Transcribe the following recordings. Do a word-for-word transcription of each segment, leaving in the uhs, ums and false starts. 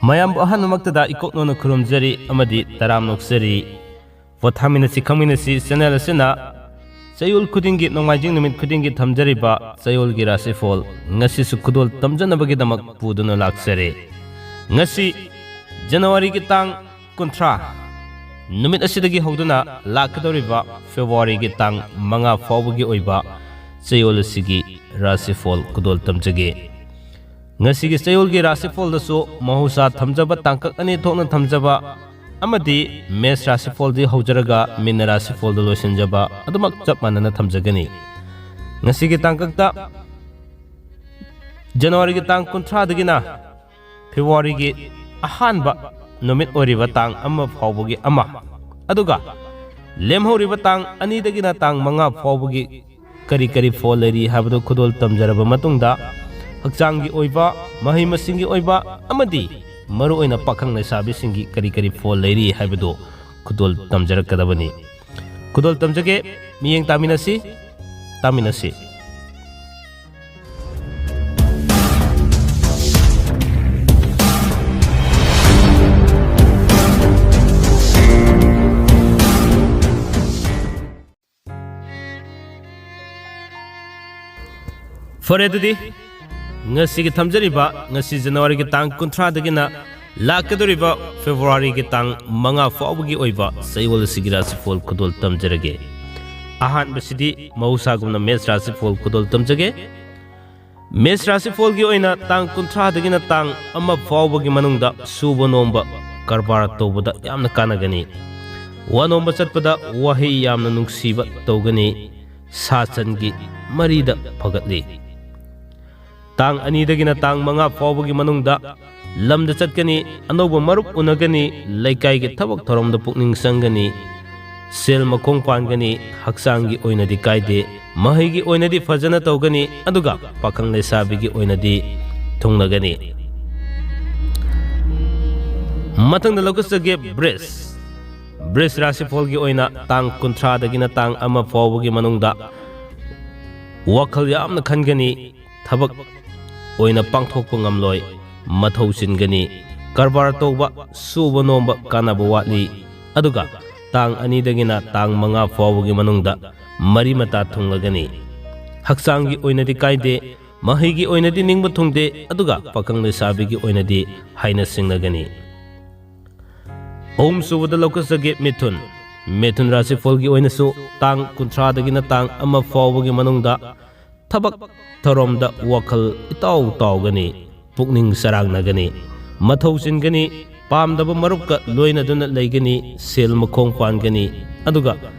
ꯃꯌꯥꯝꯕꯨ ꯑꯍꯥꯟꯕꯃꯛꯇꯗ ꯏꯀꯣꯛꯅꯣꯅ ꯈꯨꯔꯨꯝꯖꯔꯤ ꯑꯃꯗꯤ ꯇꯔꯥꯝ ꯅꯣꯛꯆꯔꯤ꯫ ꯄꯣꯊꯥꯃꯤꯟꯅꯁꯤ ꯈꯪꯃꯤꯟꯅꯁꯤ ꯆꯦꯅꯦꯜ ꯑꯁꯤꯅ ꯆꯌꯣꯜ ꯈꯨꯗꯤꯡꯒꯤ, ꯅꯣꯡꯃꯥꯏꯖꯤꯡ ꯅꯨꯃꯤꯠ ꯈꯨꯗꯤꯡꯒꯤ ꯊꯝꯖꯔꯤꯕ ꯆꯌꯣꯜꯒꯤ ꯔꯥꯁꯤꯐꯣꯜ ꯉꯁꯤꯁꯨ ꯈꯨꯗꯣꯜ ꯇꯝꯖꯅꯕꯒꯤꯗꯃꯛ ꯄꯨꯗꯨꯅ ꯂꯥꯛꯆꯔꯦ꯫ ꯉꯁꯤ ꯖꯅꯋꯥꯔꯤꯒꯤ ꯇꯥꯡ ꯀꯨꯟꯊ꯭ꯔꯥ ꯅꯨꯃꯤꯠ ꯑꯁꯤꯗꯒꯤ ꯍꯧꯗꯨꯅ ꯂꯥꯛꯀꯗꯧꯔꯤꯕ ꯐꯦꯕ꯭ꯔꯨꯋꯥꯔꯤꯒꯤ ꯇꯥꯡ ꯃꯉꯥ ꯐꯥꯎꯕꯒꯤ ꯑꯣꯏꯕ ꯆꯌꯣꯜ ꯑꯁꯤꯒꯤ ꯔꯥꯁꯤꯐꯣꯜ ꯈꯨꯗꯣꯜ ꯇꯝꯖꯒꯦ꯫ ꯉꯁꯤꯒꯤ ꯆꯌꯣꯜꯒꯤ ꯔꯥꯁꯤꯐꯣꯜꯗꯁꯨ ꯃꯍꯧꯁꯥ ꯊꯝꯖꯕ ꯇꯥꯡꯀꯛ ꯑꯅꯤ ꯊꯣꯛꯅ ꯊꯝꯖꯕ ꯑꯃꯗꯤ ꯃꯦꯁ ꯔꯥꯁꯤꯐꯣꯜꯗꯤ ꯍꯧꯖꯔꯒ ꯃꯤꯟꯅ ꯔꯥꯁꯤꯐꯣꯜꯗ ꯂꯣꯏꯁꯤꯟꯖꯕ ꯑꯗꯨꯃꯛ ꯆꯞ ꯃꯥꯟꯅꯅ ꯊꯝꯖꯒꯅꯤ꯫ ꯉꯁꯤꯒꯤ ꯇꯥꯡꯀꯛꯇ ꯖꯅꯋꯥꯔꯤꯒꯤ ꯇꯥꯡ ꯀꯨꯟꯊ꯭ꯔꯥꯗꯒꯤꯅ ꯐꯦꯕ꯭ꯔꯨꯋꯥꯔꯤꯒꯤ ꯑꯍꯥꯟꯕ ꯅꯨꯃꯤꯠ ꯑꯣꯏꯔꯤꯕ ꯇꯥꯡ ꯑꯃ ꯐꯥꯎꯕꯒꯤ ꯑꯃ, ꯑꯗꯨꯒ ꯂꯦꯝꯍꯧꯔꯤꯕ ꯇꯥꯡ ꯑꯅꯤꯗꯒꯤꯅ ꯇꯥꯡ ꯃꯉꯥ ꯐꯥꯎꯕꯒꯤ ꯀꯔꯤ ꯀꯔꯤ ꯐꯣꯜ ꯂꯩꯔꯤ ꯍꯥꯏꯕꯗꯨ ꯈꯨꯗꯣꯜ ꯇꯝꯖꯔꯕ ꯃꯇꯨꯡꯗ, ꯍꯛꯆꯥꯡꯒꯤ ꯑꯣꯏꯕ, ꯃꯍꯩ ꯃꯁꯤꯡꯒꯤ ꯑꯣꯏꯕ ꯑꯃꯗꯤ ꯃꯔꯨꯑꯣꯏꯅ ꯄꯥꯈꯪ ꯂꯩꯁꯥꯕꯤꯁꯤꯡꯒꯤ ꯀꯔꯤ ꯀꯔꯤ ꯐꯣꯜ ꯂꯩꯔꯤ ꯍꯥꯏꯕꯗꯨ ꯈꯨꯗꯣꯜ ꯇꯝꯖꯔꯛꯀꯗꯕꯅꯤ꯫ ꯈꯨꯗꯣꯜ ꯇꯝꯖꯒꯦ, ꯃꯤꯠꯌꯦꯡ ꯇꯥꯃꯤꯟꯅꯁꯤ, ꯇꯥꯃꯤꯟꯅꯁꯤ꯫ ꯐꯔꯦ, ꯑꯗꯨꯗꯤ ꯉꯁꯤꯒꯤ ꯊꯝꯖꯔꯤꯕ, ꯉꯁꯤ ꯖꯅꯋꯥꯔꯤꯒꯤ ꯇꯥꯡ ꯀꯨꯟꯊ꯭ꯔꯥꯗꯒꯤꯅ ꯂꯥꯛꯀꯗꯧꯔꯤꯕ ꯐꯦꯕ꯭ꯔꯨꯋꯥꯔꯤꯒꯤ ꯇꯥꯡ ꯃꯉꯥ ꯐꯥꯎꯕꯒꯤ ꯑꯣꯏꯕ ꯆꯌꯣꯜ ꯑꯁꯤꯒꯤ ꯔꯥꯁꯤꯐꯣꯜ ꯈꯨꯗꯣꯜ ꯇꯝꯖꯔꯒꯦ꯫ ꯑꯍꯥꯟꯕꯁꯤꯗꯤ ꯃꯍꯧꯁꯥꯒꯨꯝꯅ ꯃꯦꯁ ꯔꯥꯁꯤꯐꯣꯜ ꯈꯨꯗꯣꯜ ꯇꯝꯖꯒꯦ꯫ ꯃꯦꯁ ꯔꯥꯁꯤꯐꯣꯜꯒꯤ ꯑꯣꯏꯅ ꯇꯥꯡ ꯀꯨꯟꯊ꯭ꯔꯥꯗꯒꯤꯅ ꯇꯥꯡ ꯑꯃ ꯐꯥꯎꯕꯒꯤ ꯃꯅꯨꯡꯗ ꯁꯨꯕ ꯅꯣꯝꯕ ꯀꯔꯕꯥꯔ ꯇꯧꯕꯗ ꯌꯥꯝꯅ ꯀꯥꯟꯅꯒꯅꯤ꯫ ꯋꯥ ꯅꯣꯝꯕ ꯆꯠꯄꯗ ꯋꯥꯍꯩ ꯌꯥꯝꯅ ꯅꯨꯡꯁꯤꯕ ꯇꯧꯒꯅꯤ꯫ ꯁꯥ ꯁꯟꯒꯤ ꯃꯔꯤꯗ ꯐꯒꯠꯂꯤ꯫ ꯇꯥꯡ ꯑꯅꯤꯗꯒꯤꯅ ꯇꯥꯡ ꯃꯉꯥ ꯐꯥꯎꯕꯒꯤ ꯃꯅꯨꯡꯗ ꯂꯝꯗ ꯆꯠꯀꯅꯤ, ꯑꯅꯧꯕ ꯃꯔꯨꯞ ꯎꯅꯒꯅꯤ, ꯂꯩꯀꯥꯏꯒꯤ ꯊꯕꯛ ꯊꯧꯔꯝꯗ ꯄꯨꯛꯅꯤꯡ ꯆꯪꯒꯅꯤ, ꯁꯦꯜ ꯃꯈꯣꯡ ꯄꯥꯟꯒꯅꯤ, ꯍꯛꯆꯥꯡꯒꯤ ꯑꯣꯏꯅꯗꯤ ꯀꯥꯏꯗꯦ, ꯃꯍꯩꯒꯤ ꯑꯣꯏꯅꯗꯤ ꯐꯖꯅ ꯇꯧꯒꯅꯤ, ꯑꯗꯨꯒ ꯄꯥꯈꯪ ꯂꯩꯁꯥꯕꯤꯒꯤ ꯑꯣꯏꯅꯗꯤ ꯊꯨꯡꯅꯒꯅꯤ꯫ ꯃꯊꯪꯗ ꯂꯧꯈꯠꯆꯒꯦ ꯕ꯭ꯔꯤꯖ꯫ ꯕ꯭ꯔꯤꯖ ꯔꯥꯁꯤꯐꯣꯜꯒꯤ ꯑꯣꯏꯅ ꯇꯥꯡ ꯀꯨꯟꯊ꯭ꯔꯥꯗꯒꯤꯅ ꯇꯥꯡ ꯑꯃ ꯐꯥꯎꯕꯒꯤ ꯃꯅꯨꯡꯗ ꯋꯥꯈꯜ ꯌꯥꯝꯅ ꯈꯟꯒꯅꯤ, ꯊꯕꯛ ꯑꯣꯏꯅ ꯄꯥꯡꯊꯣꯛꯄ ꯉꯝꯂꯣꯏ, ꯃꯊꯧ ꯆꯤꯟꯒꯅꯤ, ꯀꯔꯕꯥꯔ ꯇꯧꯕ, ꯁꯨꯕ ꯅꯣꯝꯕ ꯀꯥꯟꯅꯕ ꯋꯥꯠꯂꯤ꯫ ꯑꯗꯨꯒ ꯇꯥꯡ ꯑꯅꯤꯗꯒꯤꯅ ꯇꯥꯡ ꯃꯉꯥ ꯐꯥꯎꯕꯒꯤ ꯃꯅꯨꯡꯗ ꯃꯔꯤ ꯃꯇꯥ ꯊꯨꯡꯂꯒꯅꯤ꯫ ꯍꯛꯆꯥꯡꯒꯤ ꯑꯣꯏꯅꯗꯤ ꯀꯥꯏꯗꯦ, ꯃꯍꯩꯒꯤ ꯑꯣꯏꯅꯗꯤ ꯅꯤꯡꯕ ꯊꯨꯡꯗꯦ, ꯑꯗꯨꯒ ꯄꯥꯈꯪ ꯂꯩꯁꯥꯕꯤꯒꯤ ꯑꯣꯏꯅꯗꯤ ꯍꯥꯏꯅ ꯁꯤꯡꯅꯒꯅꯤ꯫ ꯑꯍꯨꯝꯁꯨꯕꯗ ꯂꯧꯈꯠꯆꯒꯦ ꯃꯤꯊꯨꯟ꯫ ꯃꯤꯊꯨꯟ ꯔꯥꯁꯤꯐꯣꯜꯒꯤ ꯑꯣꯏꯅꯁꯨ ꯇꯥꯡ ꯀꯨꯟꯊ꯭ꯔꯥꯗꯒꯤꯅ ꯇꯥꯡ ꯑꯃ ꯐꯥꯎꯕꯒꯤ ꯃꯅꯨꯡꯗ ꯊꯕꯛ ꯊꯧꯔꯝꯗ ꯋꯥꯈꯜ ꯏꯇꯥꯎ ꯇꯥꯎꯒꯅꯤ, ꯄꯨꯛꯅꯤꯡ ꯆꯔꯥꯡꯅꯒꯅꯤ, ꯃꯊꯧ ꯆꯤꯟꯒꯅꯤ, ꯄꯥꯝꯗꯕ ꯃꯔꯨꯞꯀ ꯂꯣꯏꯅꯗꯨꯅ ꯂꯩꯒꯅꯤ, ꯁꯦꯜ ꯃꯈꯣꯡ ꯄꯥꯟꯒꯅꯤ꯫ ꯑꯗꯨꯒ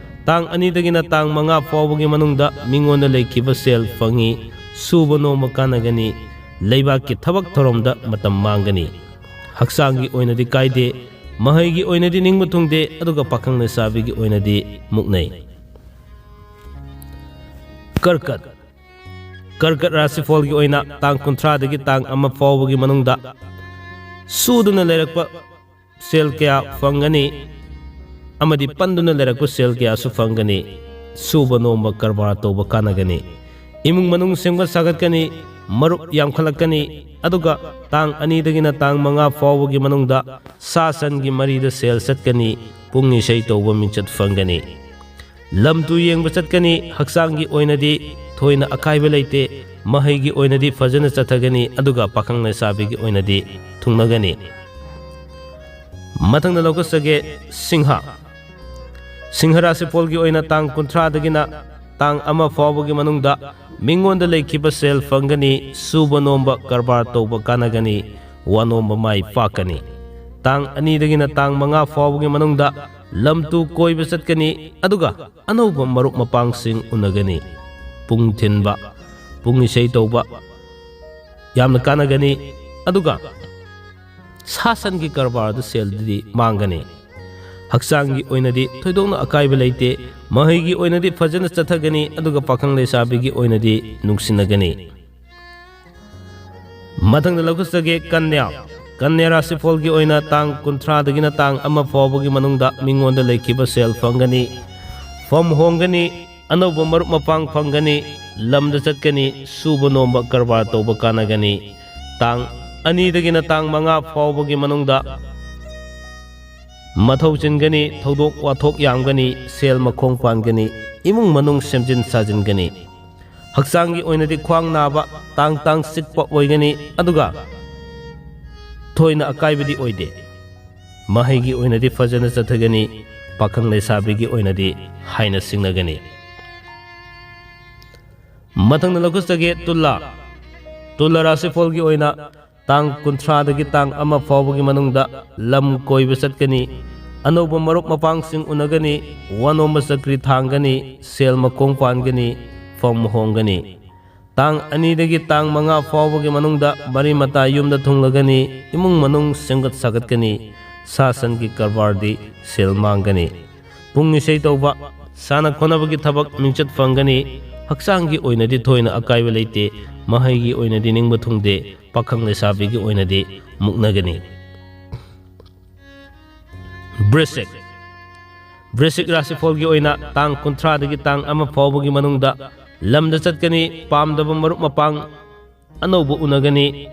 ꯇꯥꯡ ꯑꯅꯤꯗꯒꯤꯅ ꯇꯥꯡ ꯃꯉꯥ ꯐꯥꯎꯕꯒꯤ ꯃꯅꯨꯡꯗ ꯃꯤꯉꯣꯟꯗ ꯂꯩꯈꯤꯕ ꯁꯦꯜ ꯐꯪꯉꯤ, ꯁꯨꯕ ꯅꯣꯝꯕ ꯀꯥꯟꯅꯒꯅꯤ, ꯂꯩꯕꯥꯛꯀꯤ ꯊꯕꯛ ꯊꯧꯔꯝꯗ ꯃꯇꯝ ꯃꯥꯡꯒꯅꯤ꯫ ꯍꯛꯆꯥꯡꯒꯤ ꯑꯣꯏꯅꯗꯤ ꯀꯥꯏꯗꯦ, ꯃꯍꯩꯒꯤ ꯑꯣꯏꯅꯗꯤ ꯅꯤꯡꯕ ꯊꯨꯡꯗꯦ, ꯑꯗꯨꯒ ꯄꯥꯈꯪ ꯂꯩꯁꯥꯕꯤꯒꯤ ꯑꯣꯏꯅꯗꯤ ꯃꯨꯛꯅꯩ꯫ ꯀꯔꯀꯠ꯫ ꯀꯔꯀꯠ ꯔꯥꯁꯤꯐꯣꯜꯒꯤ ꯑꯣꯏꯅ ꯇꯥꯡ ꯀꯨꯟꯊ꯭ꯔꯥꯗꯒꯤ ꯇꯥꯡ ꯑꯃ ꯐꯥꯎꯕꯒꯤ ꯃꯅꯨꯡꯗ ꯁꯨꯗꯨꯅ ꯂꯩꯔꯛꯄ ꯁꯦꯜ ꯀꯌꯥ ꯐꯪꯒꯅꯤ ꯑꯃꯗꯤ ꯄꯟꯗꯨꯅ ꯂꯩꯔꯛꯄ ꯁꯦꯜ ꯀꯌꯥꯁꯨ ꯐꯪꯒꯅꯤ꯫ ꯁꯨꯕ ꯅꯣꯝꯕ ꯀꯔꯕꯥꯔ ꯇꯧꯕ ꯀꯥꯟꯅꯒꯅꯤ꯫ ꯏꯃꯨꯡ ꯃꯅꯨꯡ ꯁꯦꯝꯒꯠ ꯁꯥꯒꯠꯀꯅꯤ, ꯃꯔꯨꯞ ꯌꯥꯝꯈꯠꯂꯛꯀꯅꯤ꯫ ꯑꯗꯨꯒ ꯇꯥꯡ ꯑꯅꯤꯗꯒꯤꯅ ꯇꯥꯡ ꯃꯉꯥ ꯐꯥꯎꯕꯒꯤ ꯃꯅꯨꯡꯗ ꯁꯥ ꯁꯟꯒꯤ ꯃꯔꯤꯗ ꯁꯦꯜ ꯆꯠꯀꯅꯤ, ꯄꯨꯡ ꯏꯁꯩ ꯇꯧꯕ ꯃꯤꯡꯆꯠ ꯐꯪꯒꯅꯤ꯫ ꯂꯝ ꯇꯨ ꯌꯦꯡꯕ ꯆꯠꯀꯅꯤ꯫ ꯍꯛꯆꯥꯡꯒꯤ ꯑꯣꯏꯅꯗꯤ ꯊꯣꯏꯅ ꯑꯀꯥꯏꯕ ꯂꯩꯇꯦ꯫ ꯃꯍꯩꯒꯤ ꯑꯣꯏꯅꯗꯤ ꯐꯖꯅ ꯆꯠꯊꯒꯅꯤ, ꯑꯗꯨꯒ ꯄꯥꯈꯪ ꯂꯩꯁꯥꯕꯤꯒꯤ ꯑꯣꯏꯅꯗꯤ ꯊꯨꯡꯅꯒꯅꯤ꯫ ꯃꯊꯪꯗ ꯂꯧꯈꯠꯆꯒꯦ ꯁꯤꯡꯍ꯫ ꯁꯤꯡꯍ ꯔꯥꯁꯤꯐꯣꯜꯒꯤ ꯑꯣꯏꯅ ꯇꯥꯡ ꯀꯨꯟꯊ꯭ꯔꯥꯗꯒꯤꯅ ꯇꯥꯡ ꯑꯃ ꯐꯥꯎꯕꯒꯤ ꯃꯅꯨꯡꯗ ꯃꯤꯉꯣꯟꯗ ꯂꯩꯈꯤꯕ ꯁꯦꯜ ꯐꯪꯒꯅꯤ, ꯁꯨꯕ ꯅꯣꯝꯕ ꯀꯔꯕꯥꯔ ꯇꯧꯕ ꯀꯥꯟꯅꯒꯅꯤ, ꯋꯥ ꯅꯣꯝꯕ ꯃꯥꯏ ꯄꯥꯛꯀꯅꯤ꯫ ꯇꯥꯡ ꯑꯅꯤꯗꯒꯤꯅ ꯇꯥꯡ ꯃꯉꯥ ꯐꯥꯎꯕꯒꯤ ꯃꯅꯨꯡꯗ ꯂꯝ ꯇꯨ ꯀꯣꯏꯕ ꯆꯠꯀꯅꯤ, ꯑꯗꯨꯒ ꯑꯅꯧꯕ ꯃꯔꯨꯞ ꯃꯄꯥꯡꯁꯤꯡ ꯎꯅꯒꯅꯤ꯫ ꯄꯨꯡ ꯊꯤꯟꯕ, ꯄꯨꯡ ꯏꯁꯩ ꯇꯧꯕ ꯌꯥꯝꯅ ꯀꯥꯟꯅꯒꯅꯤ, ꯑꯗꯨꯒ ꯁꯥ ꯁꯟꯒꯤ ꯀꯔꯕꯥꯔꯗ ꯁꯦꯜꯗꯨꯗꯤ ꯃꯥꯡꯒꯅꯤ꯫ ꯍꯛꯆꯥꯡꯒꯤ ꯑꯣꯏꯅꯗꯤ ꯊꯣꯏꯗꯣꯛꯅ ꯑꯀꯥꯏꯕ ꯂꯩꯇꯦ꯫ ꯃꯍꯩꯒꯤ ꯑꯣꯏꯅꯗꯤ ꯐꯖꯅ ꯆꯠꯊꯒꯅꯤ, ꯑꯗꯨꯒ ꯄꯥꯈꯪ ꯂꯩꯁꯥꯕꯤꯒꯤ ꯑꯣꯏꯅꯗꯤ ꯅꯨꯡꯁꯤꯅꯒꯅꯤ꯫ ꯃꯊꯪꯗ ꯂꯧꯈꯠꯆꯒꯦ ꯀꯟꯌꯥ꯫ ꯀꯟꯌꯥ ꯔꯥꯁꯤꯐꯣꯜꯒꯤ ꯑꯣꯏꯅ ꯇꯥꯡ ꯀꯨꯟꯊ꯭ꯔꯥꯗꯒꯤꯅ ꯇꯥꯡ ꯑꯃ ꯐꯥꯎꯕꯒꯤ ꯃꯅꯨꯡꯗ ꯃꯤꯉꯣꯟꯗ ꯂꯩꯈꯤꯕ ꯁꯦꯜ ꯐꯪꯒꯅꯤ, ꯐꯝ ꯍꯣꯡꯒꯅꯤ, ꯑꯅꯧꯕ ꯃꯔꯨꯞ ꯃꯄꯥꯡ ꯐꯪꯒꯅꯤ, ꯂꯝꯗ ꯆꯠꯀꯅꯤ, ꯁꯨꯕ ꯅꯣꯝꯕ ꯀꯔꯕꯥꯔ ꯇꯧꯕ ꯀꯥꯟꯅꯒꯅꯤ꯫ ꯇꯥꯡ ꯑꯅꯤꯗꯒꯤꯅ ꯇꯥꯡ ꯃꯉꯥ ꯐꯥꯎꯕꯒꯤ ꯃꯅꯨꯡꯗ ꯃꯊꯧ ꯆꯤꯟꯒꯅꯤ, ꯊꯧꯗꯣꯛ ꯋꯥꯊꯣꯛ ꯌꯥꯝꯒꯅꯤ, ꯁꯦꯜ ꯃꯈꯣꯡ ꯄꯥꯟꯒꯅꯤ, ꯏꯃꯨꯡ ꯃꯅꯨꯡ ꯁꯦꯝꯖꯤꯟ ꯁꯥꯖꯤꯟꯒꯅꯤ꯫ ꯍꯛꯆꯥꯡꯒꯤ ꯑꯣꯏꯅꯗꯤ ꯈ꯭ꯋꯥꯡ ꯅꯥꯕ, ꯇꯥꯡ ꯇꯥꯡ ꯆꯤꯛꯄ ꯑꯣꯏꯒꯅꯤ, ꯑꯗꯨꯒ ꯊꯣꯏꯅ ꯑꯀꯥꯏꯕꯗꯤ ꯑꯣꯏꯗꯦ꯫ ꯃꯍꯩꯒꯤ ꯑꯣꯏꯅꯗꯤ ꯐꯖꯅ ꯆꯠꯊꯒꯅꯤ, ꯄꯥꯈꯪ ꯂꯩꯁꯥꯕꯤꯒꯤ ꯑꯣꯏꯅꯗꯤ ꯍꯥꯏꯅ ꯁꯤꯡꯅꯒꯅꯤ꯫ ꯃꯊꯪꯗ ꯂꯧꯈꯠꯆꯒꯦ ꯇꯨꯂꯥ꯫ ꯇꯨꯂꯥ ꯔꯥꯁꯤꯐꯣꯜꯒꯤ ꯑꯣꯏꯅ ꯇꯥꯡ ꯀꯨꯟꯊ꯭ꯔꯥꯗꯒꯤ ꯇꯥꯡ ꯑꯃ ꯐꯥꯎꯕꯒꯤ ꯃꯅꯨꯡꯗ ꯂꯝ ꯀꯣꯏꯕ ꯆꯠꯀꯅꯤ, ꯑꯅꯧꯕ ꯃꯔꯨꯞ ꯃꯄꯥꯡꯁꯤꯡ ꯎꯅꯒꯅꯤ, ꯋꯥꯅꯣꯝꯕ ꯆꯀ꯭ꯔꯤ ꯊꯥꯡꯒꯅꯤ, ꯁꯦꯜ ꯃꯈꯣꯡ ꯄꯥꯟꯒꯅꯤ, ꯐꯝ ꯍꯣꯡꯒꯅꯤ꯫ ꯇꯥꯡ ꯑꯅꯤꯗꯒꯤ ꯇꯥꯡ ꯃꯉꯥ ꯐꯥꯎꯕꯒꯤ ꯃꯅꯨꯡꯗ ꯃꯔꯤ ꯃꯇꯥ ꯌꯨꯝꯗ ꯊꯨꯡꯂꯒꯅꯤ, ꯏꯃꯨꯡ ꯃꯅꯨꯡ ꯁꯦꯝꯒꯠ ꯁꯥꯒꯠꯀꯅꯤ, ꯁꯥ ꯁꯟꯒꯤ ꯀꯔꯕꯥꯔꯗꯤ ꯁꯦꯜ ꯃꯥꯡꯒꯅꯤ꯫ ꯄꯨꯡ ꯏꯁꯩ ꯇꯧꯕ, ꯁꯥꯟꯅ ꯈꯣꯠꯅꯕꯒꯤ ꯊꯕꯛ ꯃꯤꯡꯆꯠ ꯐꯪꯒꯅꯤ꯫ ꯍꯛꯆꯥꯡꯒꯤ ꯑꯣꯏꯅꯗꯤ ꯊꯣꯏꯅ ꯑꯀꯥꯏꯕ ꯂꯩꯇꯦ꯫ ꯃꯍꯩꯒꯤ ꯑꯣꯏꯅꯗꯤ ꯅꯤꯡꯕ ꯊꯨꯡꯗꯦ꯫ ꯄꯥꯈꯪ ꯂꯩꯁꯥꯕꯤꯒꯤ ꯑꯣꯏꯅꯗꯤ ꯃꯨꯛꯅꯒꯅꯤ꯫ ꯕ꯭ꯔꯤꯁꯤꯛ꯫ ꯕ꯭ꯔꯤꯁꯤꯛ ꯔꯥꯁꯤꯐꯣꯜꯒꯤ ꯑꯣꯏꯅ ꯇꯥꯡ ꯀꯨꯟꯊ꯭ꯔꯥꯗꯒꯤ ꯇꯥꯡ ꯑꯃ ꯐꯥꯎꯕꯒꯤ ꯃꯅꯨꯡꯗ ꯂꯝꯗ ꯆꯠꯀꯅꯤ, ꯄꯥꯝꯗꯕ ꯃꯔꯨꯞ ꯃꯄꯥꯡ ꯑꯅꯧꯕ ꯎꯅꯒꯅꯤ,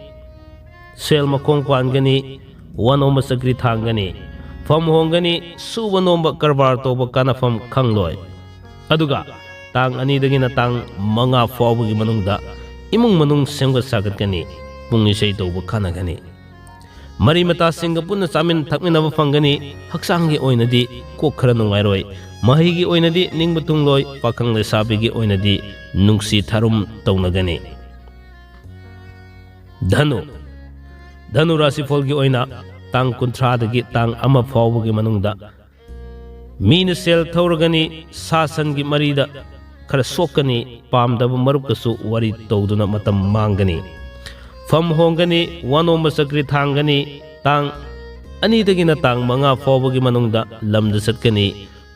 ꯁꯦꯜ ꯃꯈꯣꯡ ꯄꯥꯟꯒꯅꯤ, ꯋꯥꯅꯣꯝꯕ ꯆꯀ꯭ꯔꯤ ꯊꯥꯡꯒꯅꯤ, ꯐꯝ ꯍꯣꯡꯒꯅꯤ, ꯁꯨꯕ ꯅꯣꯝꯕ ꯀꯔꯕꯥꯔ ꯇꯧꯕ ꯀꯥꯟꯅꯐꯝ ꯈꯪꯂꯣꯏ꯫ ꯑꯗꯨꯒ ꯇꯥꯡ ꯑꯅꯤꯗꯒꯤꯅ ꯇꯥꯡ ꯃꯉꯥ ꯐꯥꯎꯕꯒꯤ ꯃꯅꯨꯡꯗ ꯏꯃꯨꯡ ꯃꯅꯨꯡ ꯁꯦꯝꯒꯠ ꯁꯥꯒꯠꯀꯅꯤ, ꯄꯨꯡ ꯏꯁꯩ ꯇꯧꯕ ꯀꯥꯟꯅꯒꯅꯤ꯫ ꯃꯔꯤ ꯃꯇꯥꯁꯤꯡꯒ ꯄꯨꯟꯅ ꯆꯥꯃꯤꯟ ꯊꯛꯃꯤꯟꯅꯕ ꯐꯪꯒꯅꯤ꯫ ꯍꯛꯆꯥꯡꯒꯤ ꯑꯣꯏꯅꯗꯤ ꯀꯣꯛ ꯈꯔ ꯅꯨꯡꯉꯥꯏꯔꯣꯏ꯫ ꯃꯍꯩꯒꯤ ꯑꯣꯏꯅꯗꯤ ꯅꯤꯡꯕ ꯊꯨꯡꯂꯣꯏ꯫ ꯄꯥꯈꯪ ꯂꯩꯁꯥꯕꯤꯒꯤ ꯑꯣꯏꯅꯗꯤ ꯅꯨꯡꯁꯤ ꯊꯥꯔꯨꯝ ꯇꯧꯅꯒꯅꯤ꯫ ꯙꯅꯨ꯫ ꯙꯅꯨ ꯔꯥꯁꯤꯐꯣꯜꯒꯤ ꯑꯣꯏꯅ ꯇꯥꯡ ꯀꯨꯟꯊ꯭ꯔꯥꯗꯒꯤ ꯇꯥꯡ ꯑꯃ ꯐꯥꯎꯕꯒꯤ ꯃꯅꯨꯡꯗ ꯃꯤꯅ ꯁꯦꯜ ꯊꯧꯔꯒꯅꯤ, ꯁꯥ ꯁꯟꯒꯤ ꯃꯔꯤꯗ ꯈꯔ ꯁꯣꯛꯀꯅꯤ, ꯄꯥꯝꯗꯕ ꯃꯔꯨꯞꯀꯁꯨ ꯋꯥꯔꯤ ꯇꯧꯗꯨꯅ ꯃꯇꯝ ꯃꯥꯡꯒꯅꯤ꯫ ꯐꯝ ꯍꯣꯡꯒꯅꯤ, ꯋꯥꯅꯣꯝꯕ ꯆꯀ꯭ꯔꯤ ꯊꯥꯡꯒꯅꯤ, ꯇꯥꯡ ꯑꯅꯤꯗꯒꯤꯅ ꯇꯥꯡ ꯃꯉꯥ ꯐꯥꯎꯕꯒꯤ ꯃꯅꯨꯡꯗ ꯂꯝꯗ ꯆꯠꯀꯅꯤ,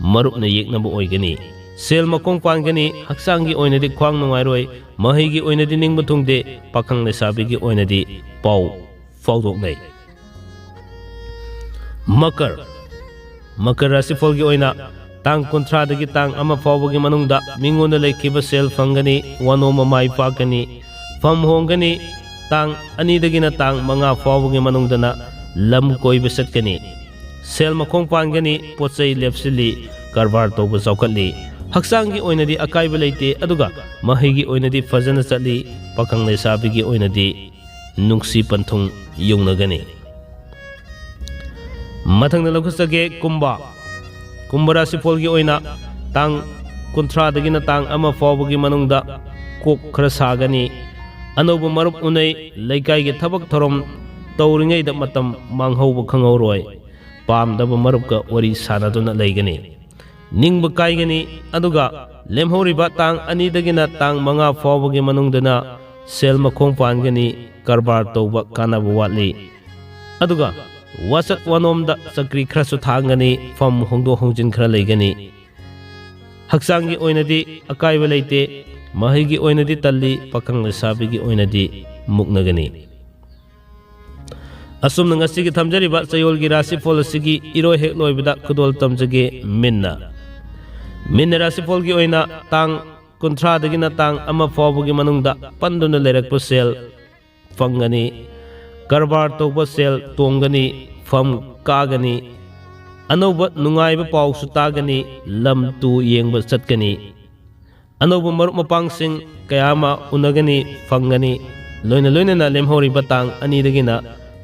ꯃꯔꯨꯞꯅ ꯌꯦꯛꯅꯕ ꯑꯣꯏꯒꯅꯤ꯫ ꯁꯦꯜ ꯃꯈꯣꯡ ꯄꯥꯟꯒꯅꯤ, ꯍꯛꯆꯥꯡꯒꯤ ꯑꯣꯏꯅꯗꯤ ꯈ꯭ꯋꯥꯡ ꯅꯨꯡꯉꯥꯏꯔꯣꯏ, ꯃꯍꯩꯒꯤ ꯑꯣꯏꯅꯗꯤ ꯅꯤꯡꯕ ꯊꯨꯡꯗꯦ, ꯄꯥꯈꯪ ꯂꯩꯁꯥꯕꯤꯒꯤ ꯑꯣꯏꯅꯗꯤ ꯄꯥꯎ ꯐꯥꯎꯗꯣꯛꯅꯩ꯫ ꯃꯀꯔ꯫ ꯃꯀꯔ ꯔꯥꯁꯤꯐꯜꯒꯤ ꯑꯣꯏꯅ ꯇꯥꯡ ꯀꯨꯟꯊ꯭ꯔꯥꯗꯒꯤ ꯇꯥꯡ ꯑꯃ ꯐꯥꯎꯕꯒꯤ ꯃꯅꯨꯡꯗ ꯃꯤꯉꯣꯟꯗ ꯂꯩꯈꯤꯕ ꯁꯦꯜ ꯐꯪꯒꯅꯤ, ꯋꯥꯅꯣꯝꯕ ꯃꯥꯏ ꯄꯥꯛꯀꯅꯤ, ꯐꯝ ꯍꯣꯡꯒꯅꯤ, ꯇꯥꯡ ꯑꯅꯤꯗꯒꯤꯅ ꯇꯥꯡ ꯃꯉꯥ ꯐꯥꯎꯕꯒꯤ ꯃꯅꯨꯡꯗꯅ ꯂꯝ ꯀꯣꯏꯕ ꯆꯠꯀꯅꯤ꯫ ꯁꯦꯜ ꯃꯈꯣꯡ ꯄꯥꯟꯒꯅꯤ, ꯄꯣꯠ ꯆꯩ ꯂꯦꯞꯁꯤꯜꯂꯤ, ꯀꯔꯕꯥꯔ ꯇꯧꯕ ꯆꯥꯎꯈꯠꯂꯤ꯫ ꯍꯛꯆꯥꯡꯒꯤ ꯑꯣꯏꯅꯗꯤ ꯑꯀꯥꯏꯕ ꯂꯩꯇꯦ, ꯑꯗꯨꯒ ꯃꯍꯩꯒꯤ ꯑꯣꯏꯅꯗꯤ ꯐꯖꯅ ꯆꯠꯂꯤ꯫ ꯄꯥꯈꯪ ꯂꯩꯁꯥꯕꯤꯒꯤ ꯑꯣꯏꯅꯗꯤ ꯅꯨꯡꯁꯤ ꯄꯟꯊꯨꯡ ꯌꯧꯅꯒꯅꯤ꯫ ꯃꯊꯪꯗ ꯂꯧꯈꯠꯆꯒꯦ ꯀꯨꯝꯚ꯫ ꯀꯨꯝꯚ ꯔꯥꯁꯤꯐꯣꯜꯒꯤ ꯑꯣꯏꯅ ꯇꯥꯡ ꯀꯨꯟꯊ꯭ꯔꯥꯗꯒꯤꯅ ꯇꯥꯡ ꯑꯃ ꯐꯥꯎꯕꯒꯤ ꯃꯅꯨꯡꯗ ꯀꯣꯛ ꯈꯔ ꯁꯥꯒꯅꯤ꯫ ꯑꯅꯧꯕ ꯃꯔꯨꯞ ꯎꯅꯩ, ꯂꯩꯀꯥꯏꯒꯤ ꯊꯕꯛ ꯊꯧꯔꯝ ꯇꯧꯔꯤꯉꯩꯗ ꯃꯇꯝ ꯃꯥꯡꯍꯧꯕ ꯈꯪꯍꯧꯔꯣꯏ꯫ ꯄꯥꯝꯗꯕ ꯃꯔꯨꯞꯀ ꯋꯥꯔꯤ ꯁꯥꯟꯅꯗꯨꯅ ꯂꯩꯒꯅꯤ꯫ ꯅꯤꯡꯕ ꯀꯥꯏꯒꯅꯤ, ꯑꯗꯨꯒ ꯂꯦꯝꯍꯧꯔꯤꯕ ꯇꯥꯡ ꯑꯅꯤꯗꯒꯤꯅ ꯇꯥꯡ ꯃꯉꯥ ꯐꯥꯎꯕꯒꯤ ꯃꯅꯨꯡꯗꯅ ꯁꯦꯜ ꯃꯈꯣꯡ ꯄꯥꯟꯒꯅꯤ, ꯀꯔꯕꯥꯔ ꯇꯧꯕ ꯀꯥꯟꯅꯕ ꯋꯥꯠꯂꯤ꯫ ꯑꯗꯨꯒ ꯋꯥꯆꯠ ꯋꯥꯅꯣꯝꯗ ꯆꯀ꯭ꯔꯤ ꯈꯔꯁꯨ ꯊꯥꯡꯒꯅꯤ, ꯐꯝ ꯍꯣꯡꯗꯣꯛ ꯍꯣꯡꯖꯤꯟ ꯈꯔ ꯂꯩꯒꯅꯤ꯫ ꯍꯛꯆꯥꯡꯒꯤ ꯑꯣꯏꯅꯗꯤ ꯑꯀꯥꯏꯕ ꯂꯩꯇꯦ, ꯃꯍꯩꯒꯤ ꯑꯣꯏꯅꯗꯤ ꯇꯜꯂꯤ, ꯄꯥꯈꯪ ꯂꯩꯁꯥꯕꯤꯒꯤ ꯑꯣꯏꯅꯗꯤ ꯃꯨꯛꯅꯒꯅꯤ꯫ ꯑꯁꯨꯝꯅ ꯉꯁꯤꯒꯤ ꯊꯝꯖꯔꯤꯕ ꯆꯌꯣꯜꯒꯤ ꯔꯥꯁꯤꯐꯣꯜ ꯑꯁꯤꯒꯤ ꯏꯔꯣꯏ ꯍꯦꯛ ꯂꯣꯏꯕꯗ ꯈꯨꯗꯣꯜ ꯇꯝꯖꯒꯦ ꯃꯤꯟꯅ꯫ ꯃꯤꯟꯅ ꯔꯥꯁꯤꯐꯣꯜꯒꯤ ꯑꯣꯏꯅ ꯇꯥꯡ ꯀꯨꯟꯊ꯭ꯔꯥꯗꯒꯤꯅ ꯇꯥꯡ ꯑꯃ ꯐꯥꯎꯕꯒꯤ ꯃꯅꯨꯡꯗ ꯄꯟꯗꯨꯅ ꯂꯩꯔꯛꯄ ꯁꯦꯜ ꯐꯪꯒꯅꯤ, ꯀꯔꯕꯥꯔ ꯇꯧꯕ ꯁꯦꯜ ꯇꯣꯡꯒꯅꯤ, ꯐꯝ ꯀꯥꯒꯅꯤ, ꯑꯅꯧꯕ ꯅꯨꯡꯉꯥꯏꯕ ꯄꯥꯎꯁꯨ ꯇꯥꯒꯅꯤ, ꯂꯝ ꯇꯨ ꯌꯦꯡꯕ ꯆꯠꯀꯅꯤ꯫ ꯑꯅꯧꯕ ꯃꯔꯨꯞ ꯃꯄꯥꯡꯁꯤꯡ ꯀꯌꯥ ꯑꯃ ꯎꯅꯒꯅꯤ, ꯐꯪꯒꯅꯤ꯫ ꯂꯣꯏꯅ ꯂꯣꯏꯅꯅ ꯂꯦꯝꯍꯧꯔꯤꯕ ꯇꯥꯡ ꯑꯅꯤꯗꯒꯤꯅ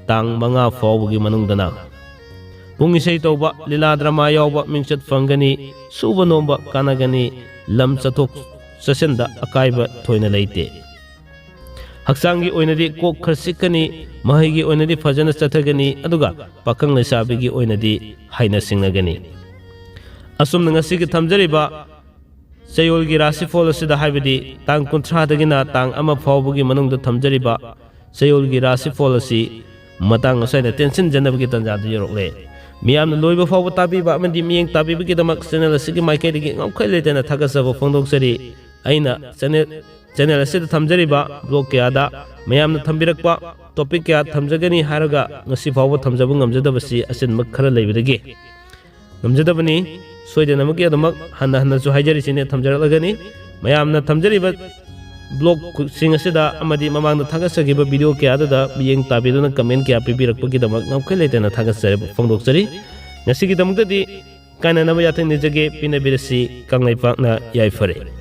ꯇꯥꯡ ꯃꯉꯥ ꯐꯥꯎꯕꯒꯤ ꯃꯅꯨꯡꯗꯅ ꯄꯨꯡ ꯏꯁꯩ ꯇꯧꯕ, ꯂꯤꯂꯥ ꯗ꯭ꯔꯃꯥ ꯌꯥꯎꯕ ꯃꯤꯡꯆꯠ ꯐꯪꯒꯅꯤ, ꯁꯨꯕ ꯅꯣꯝꯕ ꯀꯥꯟꯅꯒꯅꯤ, ꯂꯝ ꯆꯠꯊꯣꯛ ꯆꯠꯁꯤꯟꯗ ꯑꯀꯥꯏꯕ ꯊꯣꯏꯅ ꯂꯩꯇꯦ꯫ ꯍꯛꯆꯥꯡꯒꯤ ꯑꯣꯏꯅꯗꯤ ꯀꯣꯛ ꯈꯔ ꯆꯤꯛꯀꯅꯤ, ꯃꯍꯩꯒꯤ ꯑꯣꯏꯅꯗꯤ ꯐꯖꯅ ꯆꯠꯊꯒꯅꯤ, ꯑꯗꯨꯒ ꯄꯥꯈꯪ ꯂꯩꯁꯥꯕꯤꯒꯤ ꯑꯣꯏꯅꯗꯤ ꯍꯥꯏꯅ ꯁꯤꯡꯅꯒꯅꯤ꯫ ꯑꯁꯨꯝꯅ ꯉꯁꯤꯒꯤ ꯊꯝꯖꯔꯤꯕ ꯆꯌꯣꯜꯒꯤ ꯔꯥꯁꯤꯐꯣꯜ ꯑꯁꯤꯗ, ꯍꯥꯏꯕꯗꯤ ꯇꯥꯡ ꯀꯨꯟꯊ꯭ꯔꯥꯗꯒꯤꯅ ꯇꯥꯡ ꯑꯃ ꯐꯥꯎꯕꯒꯤ ꯃꯅꯨꯡꯗ ꯊꯝꯖꯔꯤꯕ ꯆꯌꯣꯜꯒꯤ ꯔꯥꯁꯤꯐꯣꯜ ꯑꯁꯤ ꯃꯇꯥꯡ ꯑꯁ꯭ꯋꯥꯏꯗ ꯇꯦꯟꯁꯤꯟꯖꯅꯕꯒꯤ ꯇꯥꯟꯖꯥꯗꯨ ꯌꯧꯔꯛꯂꯦ꯫ ꯃꯤꯌꯥꯝꯅ ꯂꯣꯏꯕ ꯐꯥꯎꯕ ꯇꯥꯕꯤꯕ ꯑꯃꯗꯤ ꯃꯤꯠꯌꯦꯡ ꯇꯥꯕꯤꯕꯒꯤꯗꯃꯛ ꯆꯦꯅꯦꯜ ꯑꯁꯤꯒꯤ ꯃꯥꯏꯀꯩꯗꯒꯤ ꯉꯝꯈꯩ ꯂꯩꯇꯅ ꯊꯥꯒꯠꯆꯕ ꯐꯣꯡꯗꯣꯛꯆꯔꯤ꯫ ꯑꯩꯅ ꯆꯦꯅꯦꯜ, ꯆꯦꯅꯦꯜ ꯑꯁꯤꯗ ꯊꯝꯖꯔꯤꯕ ꯕ꯭ꯂꯣꯛ ꯀꯌꯥꯗ ꯃꯌꯥꯝꯅ ꯊꯝꯕꯤꯔꯛꯄ ꯇꯣꯄꯤꯛ ꯀꯌꯥ ꯊꯝꯖꯒꯅꯤ ꯍꯥꯏꯔꯒ ꯉꯁꯤ ꯐꯥꯎꯕ ꯊꯝꯖꯕ ꯉꯝꯖꯗꯕꯁꯤ ꯑꯆꯤꯟꯕ ꯈꯔ ꯂꯩꯕꯗꯒꯤ ꯉꯝꯖꯗꯕꯅꯤ꯫ ꯁꯣꯏꯗꯅꯃꯛꯀꯤ ꯑꯗꯨꯃꯛ ꯍꯟꯅ ꯍꯟꯅꯁꯨ ꯍꯥꯏꯖꯔꯤꯁꯤꯅꯦ, ꯊꯝꯖꯔꯛꯂꯒꯅꯤ꯫ ꯃꯌꯥꯝꯅ ꯊꯝꯖꯔꯤꯕ vlogꯁꯤꯡ ꯑꯁꯤꯗ ꯑꯃꯗꯤ ꯃꯃꯥꯡꯗ ꯊꯥꯒꯠꯆꯈꯤꯕ video ꯀꯌꯥꯗꯨꯗ ꯃꯤꯠꯌꯦꯡ ꯇꯥꯕꯤꯗꯨꯅ comment ꯀꯌꯥ ꯄꯤꯕꯤꯔꯛꯄꯒꯤꯗꯃꯛ ꯉꯝꯈꯩ ꯂꯩꯇꯅ ꯊꯥꯒꯠꯆꯔꯤ, ꯐꯣꯡꯗꯣꯛꯆꯔꯤ꯫ ꯉꯁꯤꯒꯤꯗꯃꯛꯇꯗꯤ ꯀꯥꯏꯅꯅꯕ ꯌꯥꯊꯪ ꯅꯤꯖꯒꯦ꯫ ꯄꯤꯅꯕꯤꯔꯁꯤ꯫ ꯀꯪꯂꯩꯄꯥꯛꯅ ꯌꯥꯏꯐꯔꯦ꯫